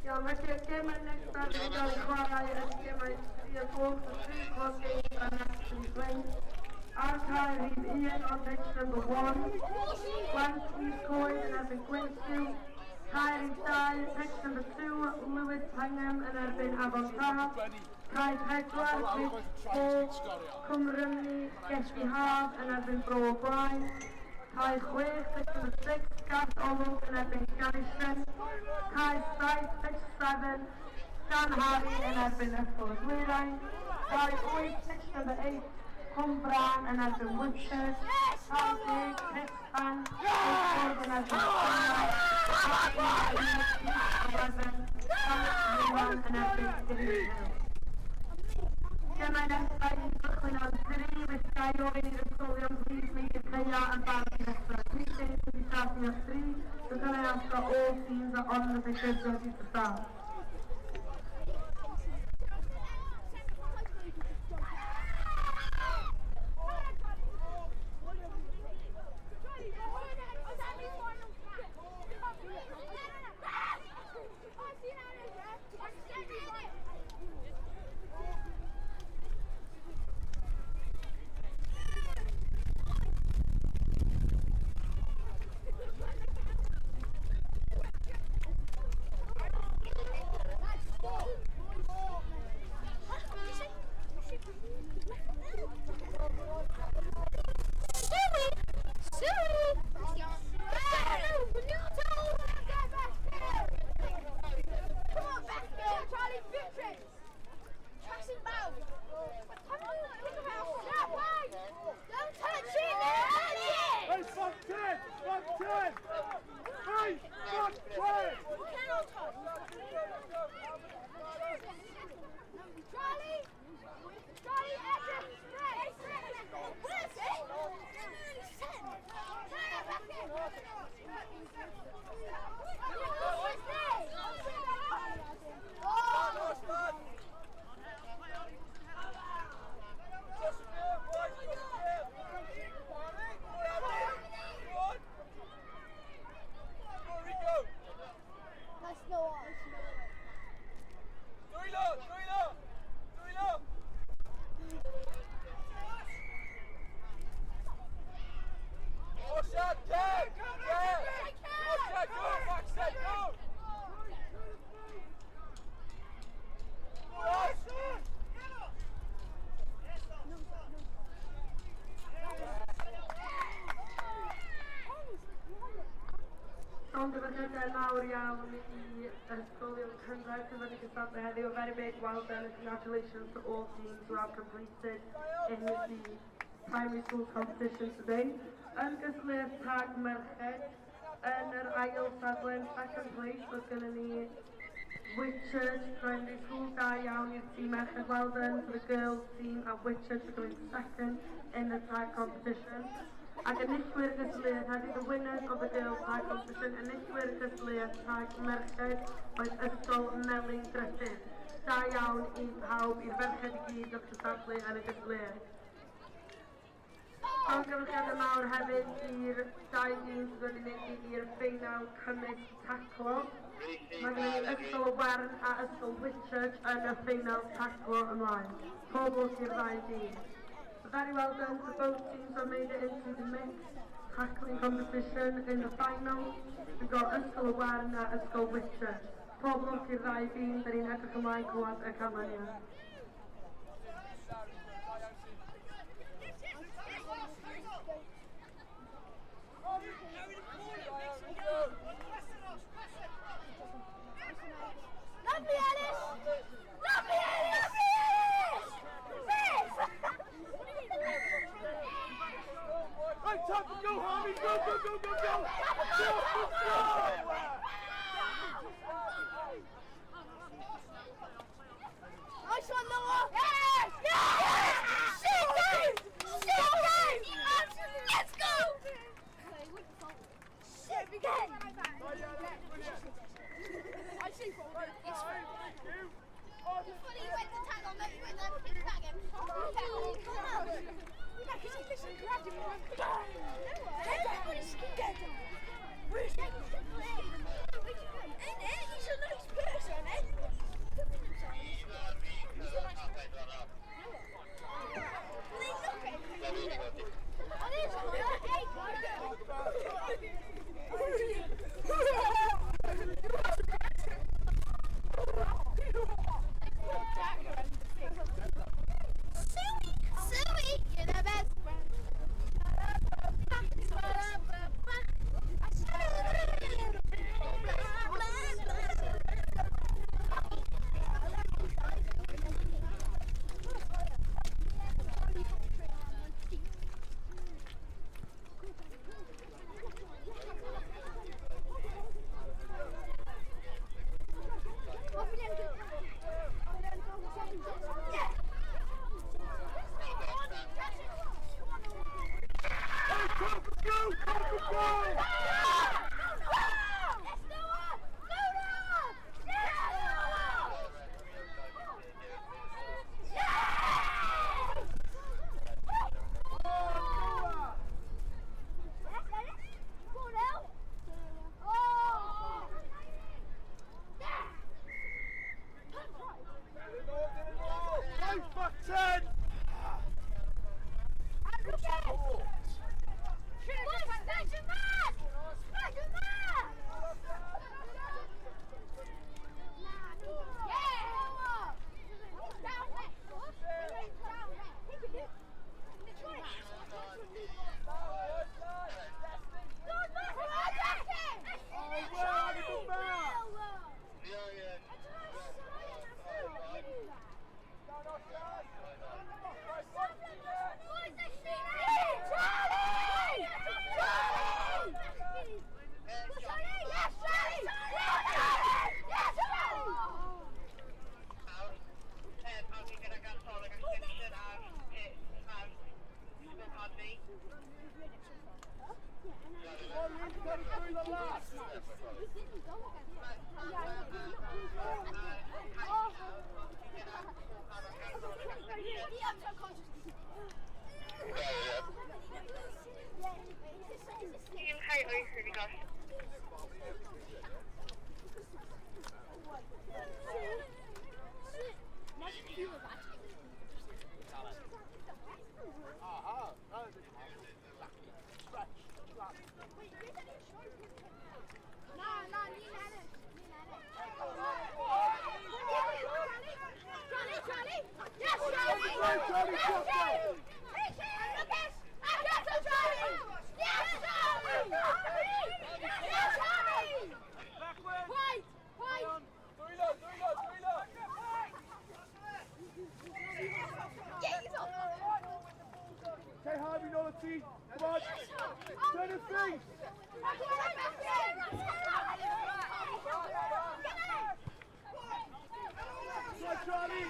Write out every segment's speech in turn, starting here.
Iawn, felly y gemau nesaf sy'n cael eu chwarae yn gemau 3 y gloch, the 3 o'clock games are next to be played. Ar cae rhif 1 on pitch number 1, Gwent Is Coed yn erbyn Gwenlliw. Cae rhif 2, pitch number 2, Lewis Pangham yn erbyn Afon Taf. Cae 4, pitch 4, Cwm Rhymni, Gelli Haf yn erbyn Bro Blaen. Cae 6, pitch number 6, Garth Olwg yn erbyn Llanishen. Cae 7, pitch 7, Stan Harry yn erbyn Ysgol y Dwyrain. Cae 8, pitch number 8, Cwm Brân yn erbyn Whitchurch. Cae 10, pitch 10, Hwlffordd yn erbyn Llanfair. Cae 11, pitch 11, Llanrhiwan yn erbyn Greenhill. Gemau nesaf i gychwyn am 3, with ga i ofyn i'r ysgolion plîs mynd i'r caeau yn barod i ddechrau. Three games will be starting at 3, so can I ask that all teams are on the pitches ready to start. Don't touch it! Don't touch it! Hey, fuck 10! Fuck 10! Hey, fuck 10! Cannot touch. Charlie! Charlie, Edric, spread! What is it? What's this? Oh! Just there, boys, just there. Go on, Andy. Go on. Go on, Rico. That's no one. Dwylo, dwylo, dwylo. Osian, Kev, Kev. Osian, go, Max, go. Go on. Llongyfarchiadau mawr iawn i ysgolion cynradd sydd wedi cystadlu heddiw. A very big well done and congratulations to all teams who have completed in the primary school competition today. Yn gystadleuaeth tag merched, yn yr ail safle yn second place, oedd gennym ni Whitchurch Primary School. Da iawn i'r tîm merched. Well done to the girls team at Whitchurch for coming second in the tag competition. Ac enillwyr gystadleuaeth heddiw, the winners of the girls tag competition, enillwyr gystadleuaeth tag merched oedd Ysgol Melin Gruffydd. Da iawn i pawb, i'r ferched i gyd oedd cystadlu yn y gystadleuaeth. Llongyfarchiadau mawr hefyd i'r dau dîm sydd wedi mynd i'r ffeinal cymysg taclo. Mae gennym ni Ysgol y Wern a Ysgol Whitchurch yn y ffeinal taclo ymlaen. Pob lwc i'r ddau dîm. Very well done to both teams who made it into the mixed tackling competition in the final. We've got Ysgol y Wern a Ysgol Whitchurch. Pob lwc i'r ddau dîm, da ni'n edrych ymlaen clywed y canlyniad. Lovely, Ellis! Lovely, Ellis! Lovely, Ellis! Yes! Hey, top and go, Harvey! Go, go, go, go, go! Go, go! Nice one, He's a nice person, eh? Suey, you're the best friend. Hey, top and go! Top and go! Oh, Noah! Right back 10! Come on, Luke, get it through the last! Aha! Stretch, stretch. Wait, wait. Okay, Harvey, Novelty, come on! Turn and face! Come on, Charlie!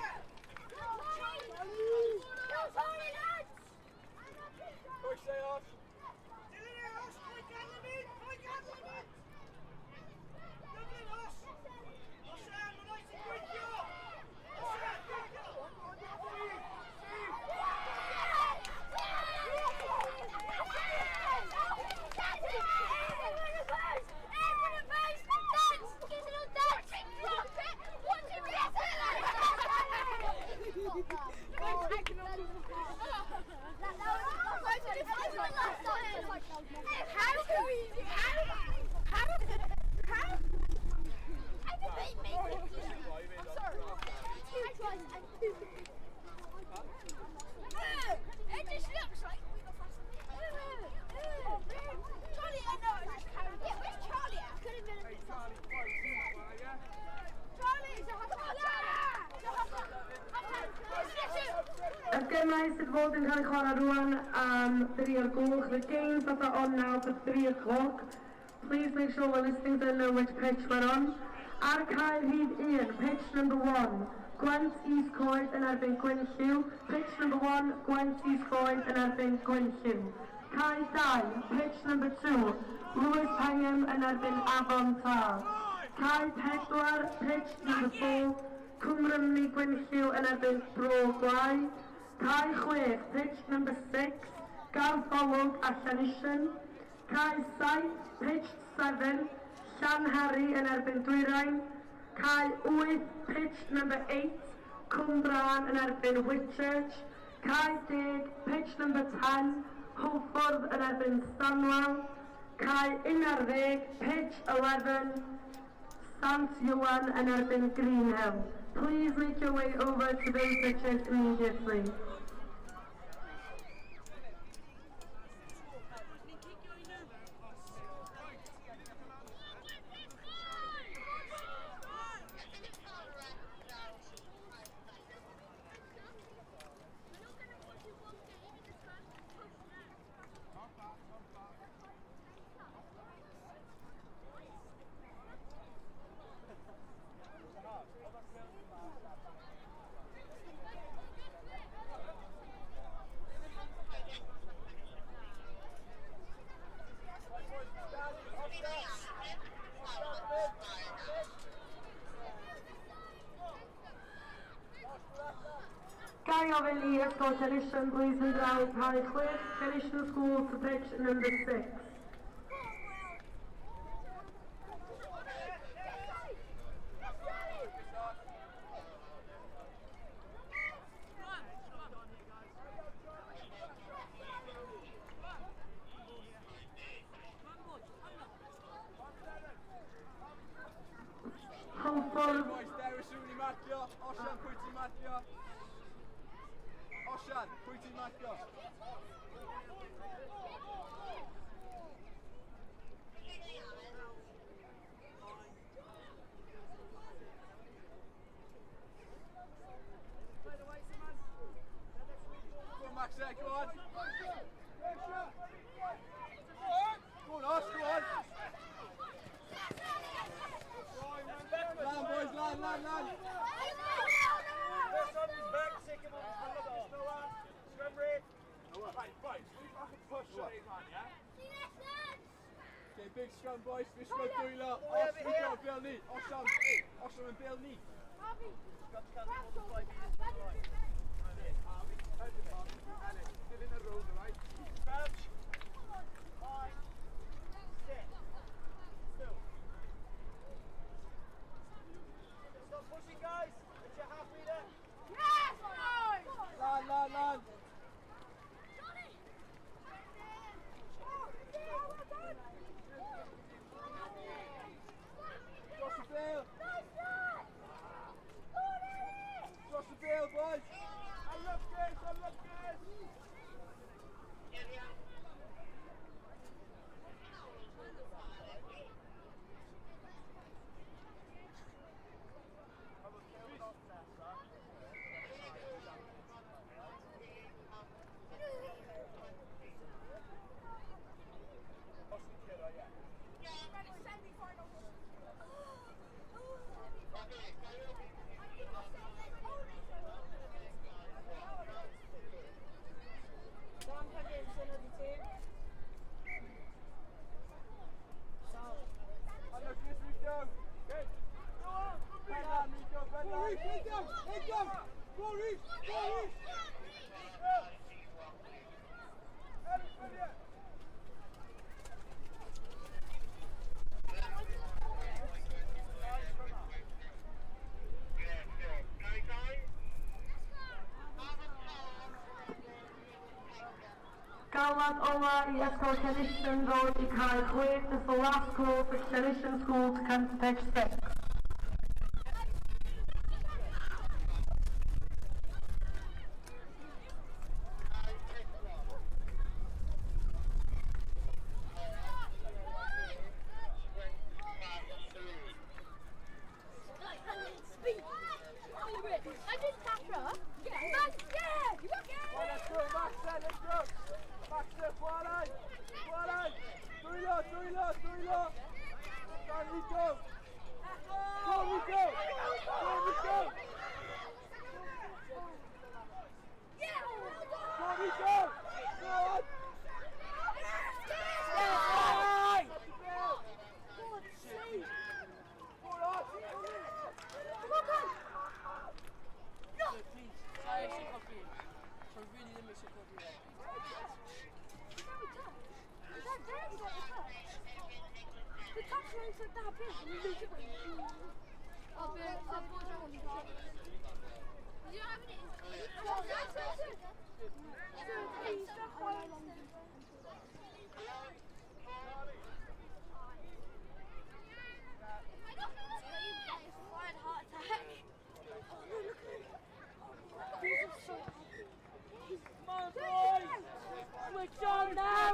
It just looks like we got faster. Charlie, I know, it's just carried. Yeah, where's Charlie at? Could have been a bit faster. Charlie, Y gemau sydd fod yn cael eu chwarae rwan am 3 o'r gloch. The games that are on now for 3 o'clock. Please make sure we're listening to know which pitch we're on. Ar cae rhif 1, pitch number 1, Gwent East Coed yn erbyn Gwynllyw. Pitch number 1, Gwent East Coed yn erbyn Gwynllyw. Cae 2, pitch number 2, Lewis Pengam yn erbyn Afon Taf. Cae 4, pitch number 4, Cwmrymni Gwynllyw yn erbyn Bro Gwai. Cae 6, pitch number 6, Garth Olwg a Llanisien. Cae 7, pitch 7, Llanhari yn erbyn Dwyrain. Cae 8, pitch number 8, Cwmbran yn erbyn Whitchurch. Cae 10, pitch number 10, Hwlffordd yn erbyn Stanwell. Cae 11, pitch 11, Sant Ioan yn erbyn Greenhill. Please make your way over to those pitches immediately. Ga i ofyn i Ysgol Llanisien please mynd draw i cae 6, Llanisien School to pitch number 6. Hwlffordd. Boys, dewis rhywun i marcio. Osian, pwy ti'n marcio? Osian, pwy ti'n marcio? Go on, Max, there, go on. Go on, Osh, go on. Lan, boys, lan, lan, lan. Right, Okay, big scrum, boys. Wisgo dwylo. Osh, Rico, bêl ni. Osian, Osian yn bêl ni. Dilyn y road, right? Crouch. Line. Sit. Still. Stop pushing, guys. It's your half meter. Yes, boys! Lan, lan, lan. Johnny! Oh, well done! Dros y bêl. Nice shot! Go on, Ellie! Dros y bêl, boys. I love this, I love this. Sam Higginson ydi tîm. Sam. I love this, Rico. Good. Pen lan, Rico, pen lan. Head down, head down. Go, Reece, go, Reece. Eric, brilliant. Galwad ola i Ysgol Llanisien ddod i cae 6. This is the last call for Llanisien School to come to pitch 6. I did Tatra. Yeah. Max, yeah! You got Right, let's go, Max, then, let's go. Max, then, chwarae. Chwarae. Dwylo, dwylo, dwylo. Go, Rico. Go, Rico. Go, Rico. Yeah! Well done! Go, Rico. Go on. Yes! Go on. Come on, come! eisiau colli. So really ddim eisiau colli fe. The touch line's like that big and you lose it when you. Oh, but You don't have any. So please don't quiet. Heart attack. Oh no, look at him. These are so happy. Come on, boys! Switch on now!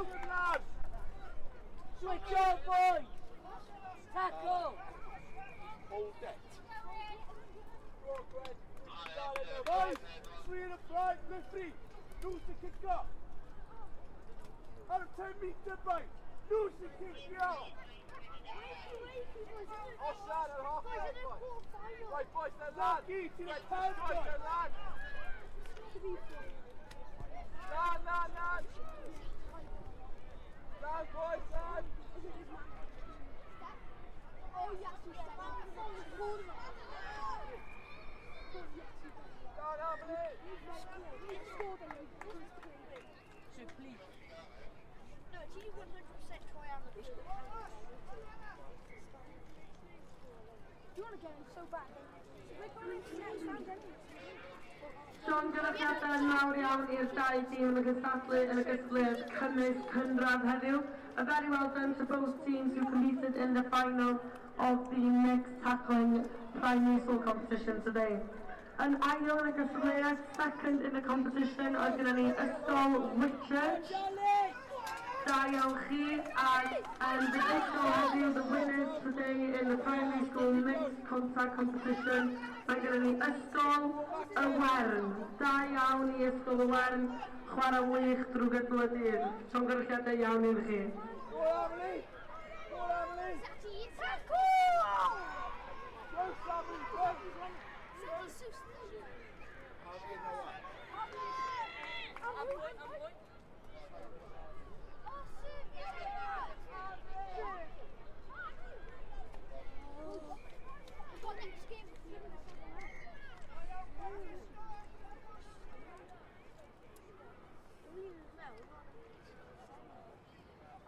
Switch on, boys! Tackle! Hold it. Go on, Gwen. Boys, three in the front, referee. Lose the kick up. Out of 10 metre bite. Lose the kick out. Offside at half Boys, in the quarter-final. Right, boys, then land. Lucky to the Right, 10 strike, boys. then land. Land, land, land. Land, boys, land. Oh, yes, he said that. Down, Emily. He scored and he goes to the So please. No, it's you 100% try and Do you want to get him so bad? So we're going into the next round anyway. Llongyfarchiadau mawr iawn i'r dau dîm yn y gystadlu yn y gystadleuaeth cymysg cynradd heddiw. A very well done to both teams who competed in the final of the mixed tackling primary school competition today. Yn ail yn y gystadleuaeth, second in the competition, oedd gyda ni Ysgol Whitchurch. Da iawn chi, ac yn fuddugol heddiw, the winners today in the primary school mixed contact competition, mae gyda ni Ysgol y Wern. Da iawn i Ysgol y Wern, chwarae wych drwy gydol y dydd. Llongyfarchiadau iawn i chi. Go on, Emily. Go on, Emily. Tackle! Go, Sammy, go. Saki's so slow. I'm point, I'm point. Oh, sir, yeah. We've got next game.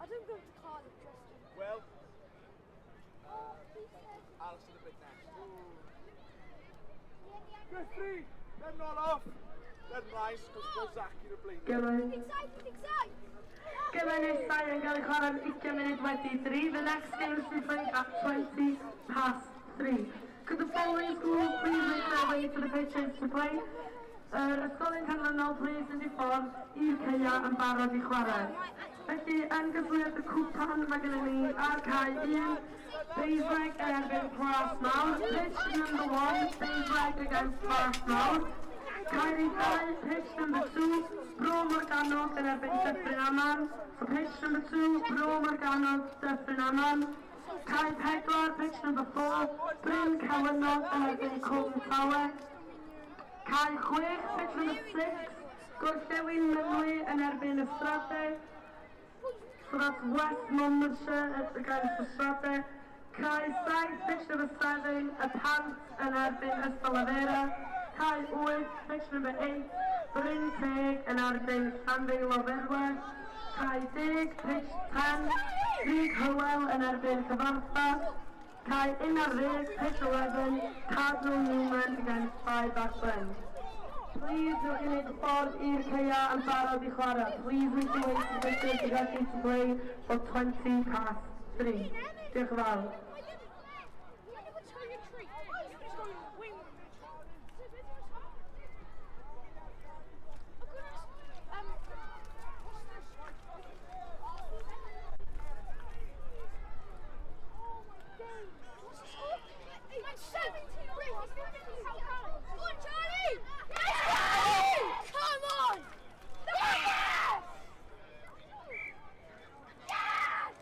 I don't go to Cardiff just to. Well, Alison a bit next. Referee, let them not off. Let them rise, because go Zaki to blame. Gemau. Excited, excited. Gemau nesau yn cael ei chwarae am 20 munud wedi 3. The next game is to be played at 20 past 3. Could the following schools please make their way to the pitches to play? Yr ysgolion canlynol, please, mynd i ffordd i'r caeau yn barod i chwarae. Felly, yn gystadleuaeth y cwpan, mae gennym ni ar cae 1, Basreg yn erbyn Plasmawr, pitch number 1, Basreg against Plasmawr. Cae 2, pitch number 2, Bro Morgannwg yn erbyn Dyffryn Aman. So pitch number 2, Bro Morgannwg, Dyffryn Aman. Cae 4, pitch number 4, Bryn Celynnog yn erbyn Cwm Tawe. Cae 6, pitch number 6, Gorllewin Mynwy yn erbyn y Strade. So that's West Monmouthshire against y Strade. Cae 7, pitch number 7, y Pant yn erbyn Ystalyfera. Cae 8, pitch number 8, Bryn Teg yn erbyn Llandeilo Ferwes. Cae 10, pitch 10, Grug Hywel yn erbyn Cyfarthfa. Cae 11, pitch 11, Cardinal Newman against Ffai. Please, newch chi wneud y ffordd i'r caeau yn barod i chwarae. Please make your way to the pitches to ready to play for 20 past 3. Diolch yn fawr. I never turn a tree. Oh, you just go wing. Oh, goodness. What's this? Oh my days. What's the score? It's 17. Come on, Charlie! Yes! Come on! Yes! Yes!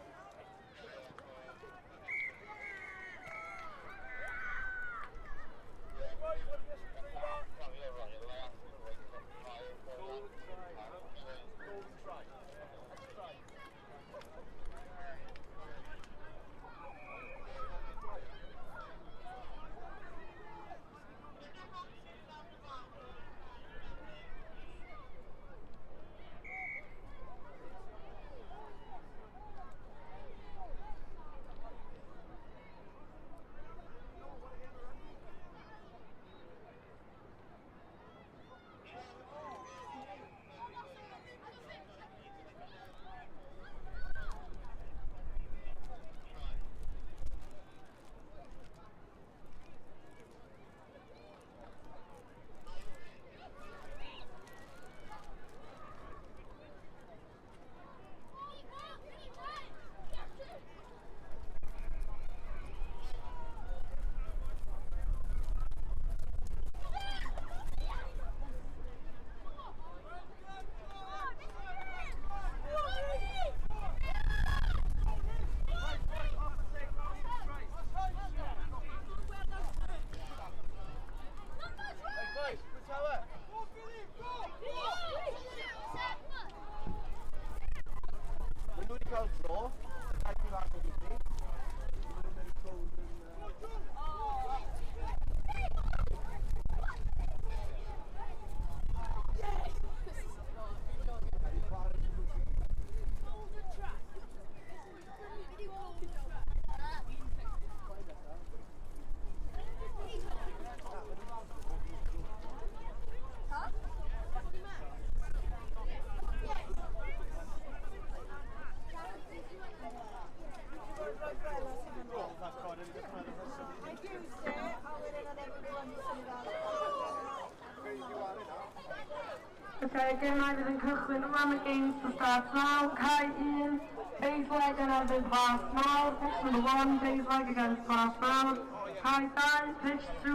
Okay, gemau fydd yn cychwyn rwan, the games to start now. Cae 1, Bassaleg yn erbyn Plasmawr. Pitch number 1, Bassaleg against Plasmawr. Cae 2, pitch 2,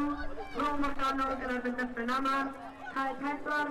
Bro Morgannwg yn erbyn Dyffryn Aman. Cae 4,